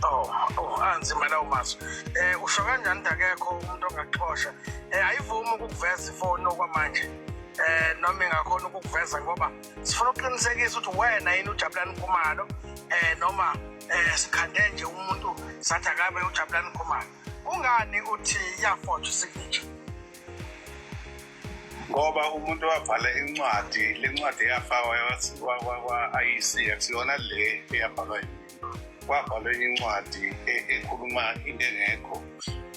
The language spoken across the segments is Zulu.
Oh, anzima lawo mazwi. Usho kanjani ukuthi akekho umuntu ongaxosha? Ayivumi ukukuveza ifoni okwamanje. Noma ingakhona ukukuveza ngoba sifuna ukuqinisekisa ukuthi wena yini uJabulani Khumalo noma sikhande nje umuntu sathi akabe uJabulani Khumalo. Kungani uthi yaforge signature? Ngoba umuntu wabhala incwadi, le ncwadi eyafakwa kwa-IEC akusiyona le eyabhalwa yimi. Kwabhalwa enye incwadi ekhuluma into engekho,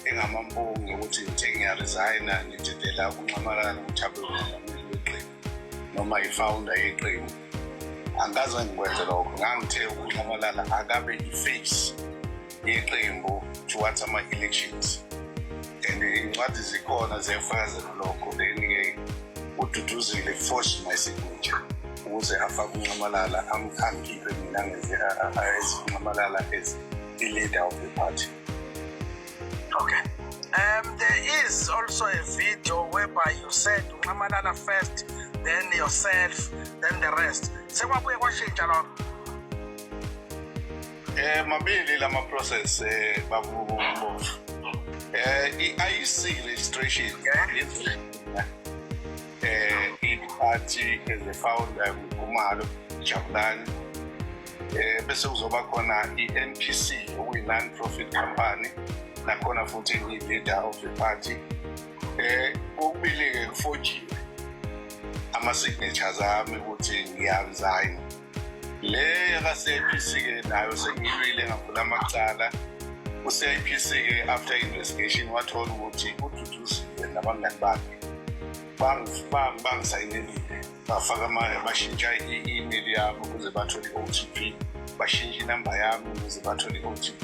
engamampunge, ukuthi ngithe ngiyaresigna, ngidedela uNxamalala ukuthi abe umongameli weqembu noma i-founder yeqembu. Angikaze ngikwenze lokho. Ngangithe uNxamalala akabe i-face yeqembu towards ama-elections, and iy'ncwadi zikhona ziyafakazela lokho. Then-ke uDuduzile forced my signature ukuze afake uNxamalala, angikhiphe mina, ngenze uNxamalala as i-leader of the party. Okay. There is also a video whereby you said uNxamalala first, then yourself, then the rest. Sekwabuye kwashintsha lokho. Mabili lama process, babu Mbofu. I-IEC registration i-party as a founder, Khumalo Jabulani. Bese kuzoba khona i-NPC, okuyi non-profit company, nakhona futhi i-leader of the party. Kokubili ke kufojiwe ama signatures ami ukuthi ngiyaresign. Le yaka-CIPC ke nayo sengiyilwile, ngavula amacala. U-CIPC ke, after investigation, wathola ukuthi uDuduzile nabangani bakhe bangisayinelile, bafaka bashintsha i-email yami ukuze bathole i-OTP, bashintsha inamba yami ukuze bathole i-OTP,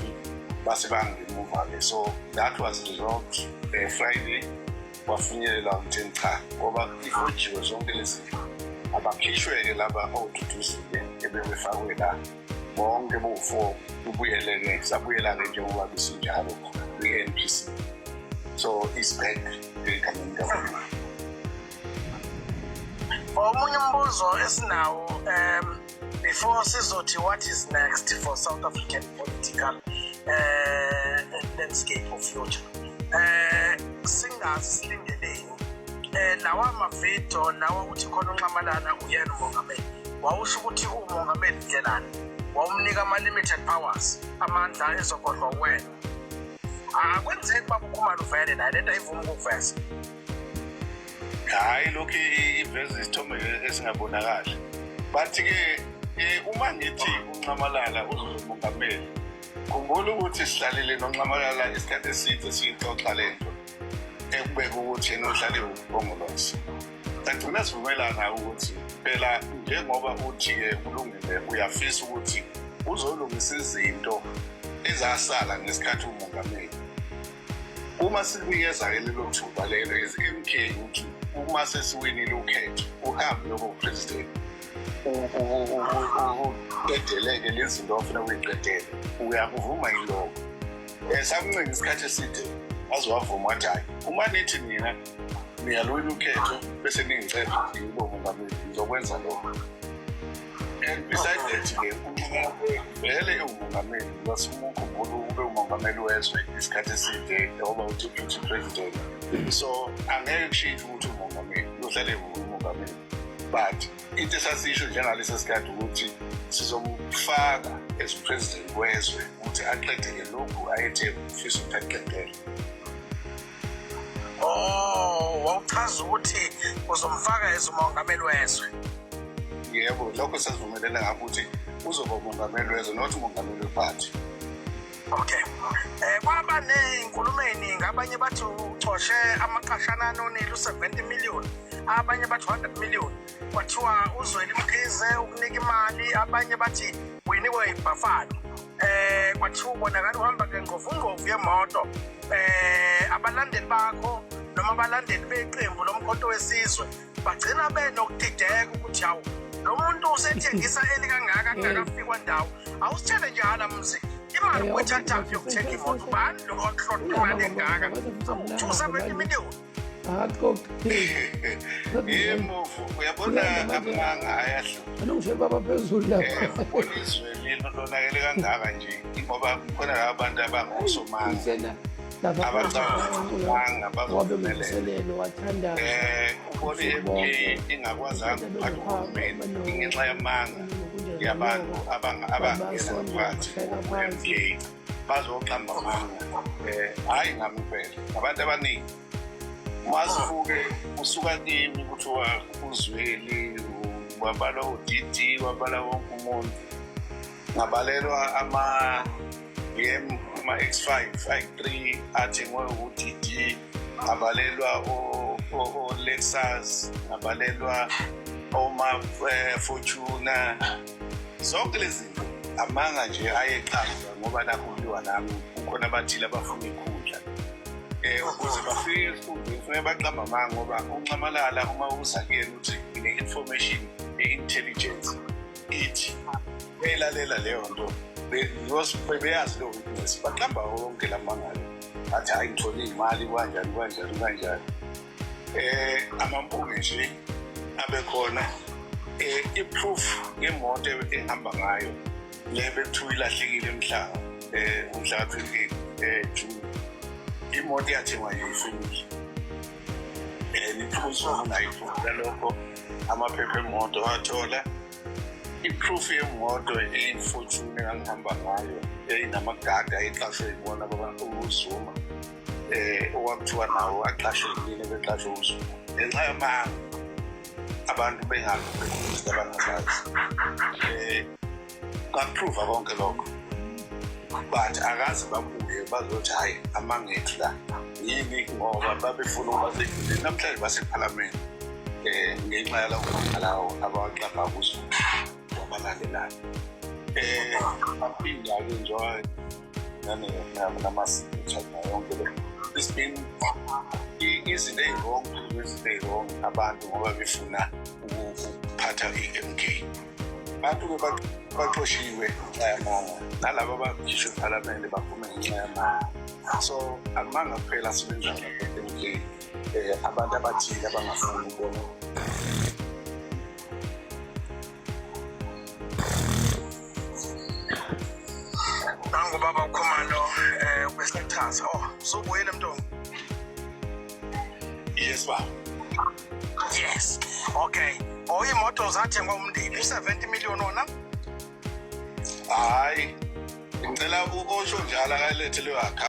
base bangiremuva-ke. So that was resolved Friday. Kwafinyelela ukutheni cha, ngoba ifojiwe zonke lezi zinto, abakhishwe-ke laba oDuduzile ebebefakwe la bonke bowu-four. Kubuyele-ke, sabuyela-ke njengoba besinjalo kwi-NPC, so it's back egameni kaVuma. Omunye umbuzo esinawo, before sizothi what is next for South African political landscape of future, singazi silindeleni. Lawa mavidiyo lawa uthi khona uNxamalala uyena umongameli, wawusho ukuthi umongameli ndlelani? Wawumnika ama-limited powers, amandla ezogodlwa wena. Akwenzeki, baba uKhumalo, vele naye lento ayivumi ukukuveza. Hhayi, lokhu iveza isithombe esingabonakali, but-ke uma ngithi uNxamalala uzoba umongameli, khumbula ukuthi sihlalile noNxamalala isikhathi eside siyixoxa le nto ekubeka ukuthi yena uhlale uKhongolose. Sagcina sivumelana ukuthi phela njengoba uthi-ke kulungile, uyafisa ukuthi uzolungisa izinto ezasala ngesikhathi umongameli. Uma sikunikeza-ke lelo thuba lelo as MK ukuthi uma sesiwinile ukhetho uhambe uyoba upresident, uqedeleke lezi zinto ofuna ukuyiqedela, uyakuvuma yilokho? Samncenga isikhathi eside waze wavuma, wathi hhayi, uma nithi nina niyalwina ukhetho bese ningicela ukuthi ngibe umongameli, ngizokwenza lokho. And beside that-ke, vele ewumongameli, because uma ukhumbula ube umongameli wezwe isikhathi eside ngoba u-deputy president, so angeke kushintshe ukuthi umongameli uyohlale umongameli. But into esasisho njengalesi sikhathi ukuthi sizomfaka as president wezwe ukuthi aqedele lokhu ayethe ufisa ukuthi aqedele. Oh, wawuchaza ukuthi uzomfaka as umongameli wezwe. Yebo, lokho sasivumelene ngakho ukuthi uzoba umongameli wezwe, not umongameli wephathi. Okay. Kwaba nezinkulumo eziningi, abanye bathi ucoshe amaqashana anonile u-70 million, abanye bathi 100 million. Kwathiwa uZweli Mkhize ukunika imali, abanye bathi uyinikwe iBuffalo. Kwathiwa ubonakala uhamba ngengovungqovu yemoto. Abalandeli bakho noma abalandeli beqembu loMkhonto weSizwe bagcina benokudideka ukuthi hawu, lo muntu usethengisa eli kangaka kungakafikwa ndawo. Awusitshele njalo mzi, imali uyithathaphi yokuthenga imoto? Ubani lo wakuhlola imali engaka, 270 million? Akaxoxi. Yebo, uyabona amanga ayahlupha. Anongishela baba phezulu lapha. Ubona izwe lelo lonakele kangaka nje ngoba kukhona laba bantu abangosomanga. Lapha Abacabanga wabe bazophumelela. mvuselelo wathandaza. Ubona i-MK ingakwazanga ukuphatha uhulumeni ngenxa yamanga yabantu abangena ngaphakathi ku-MK bazoqamba amanga. Hhayi ngami kuphela, abantu abaningi. Masifuke usuka kimi kuthiwa uZweli wabala uDD wabala wonke umuntu. Ngabalelwa ama-BM ama-X5 i3 athengwe u-DD, ngabalelwa o-Lexus, ngabalelwa oma-Fortuner. Zonke lezi zinto amanga nje ayeqanjwa ngoba nakho kuliwa nami kukhona abathile abafuna ikhundla. Ukuze bafike esikhundleni kufuneka baqamba amanga ngoba uNxamalala uma uza kuyena uthi ngine-information ye-intelligence ithi beyilalela leyo nto beyazi leyo weakness baqamba wonke la mangalo athi hhayi ngithole iy'mali kanjani kanjani kanjani. Amampunge nje abe khona i-proof yemoto engihamba ngayo le bekuthiwa ilahlekile emhlanga umhla ka-28 June. Imoto yathengwa yifamily and i-proof unayo i-proof yalokho, amaphepha emoto wathola i-proof yemoto eyi-Fortuner engangihamba ngayo eyinamagadi ayeqashwe yibona uZuma okwakuthiwa nawo aqashwe yimina beqashwe uZuma ngenxa yamanga abantu bengazi izinto abangazazi. Ngakuprova konke lokho but akaze babuye bazothi hhayi amangethu la yini ngoba babefuna ukuba sekhundleni namhlanje basephalamende ngenxa yalawo manga lawo abawaqamba kuZuma wabalalelayo. Aphinda-ke njengoba nama-signature nayo yonke le it's been izinto ey'wrong izinto ey'wrong abantu ngoba befuna ukuphatha i-MK. Abantu-ke baxoshiwe ngenxa yamanga nalaba abakhishwe ephalamende baphume ngenxa yamanga. So amanga kuphela asebenzayo lapha e-MK abantu abathile abangafuni ukubona. Nangu baba uKhumalo ubesachaza. Oh, usubuyele Mntungu. Yes baba. Yes. Okay. Oh, imoto zathengwa umndeni u-70 million wona. Hhayi ngicela osho njalo akalethe leyo.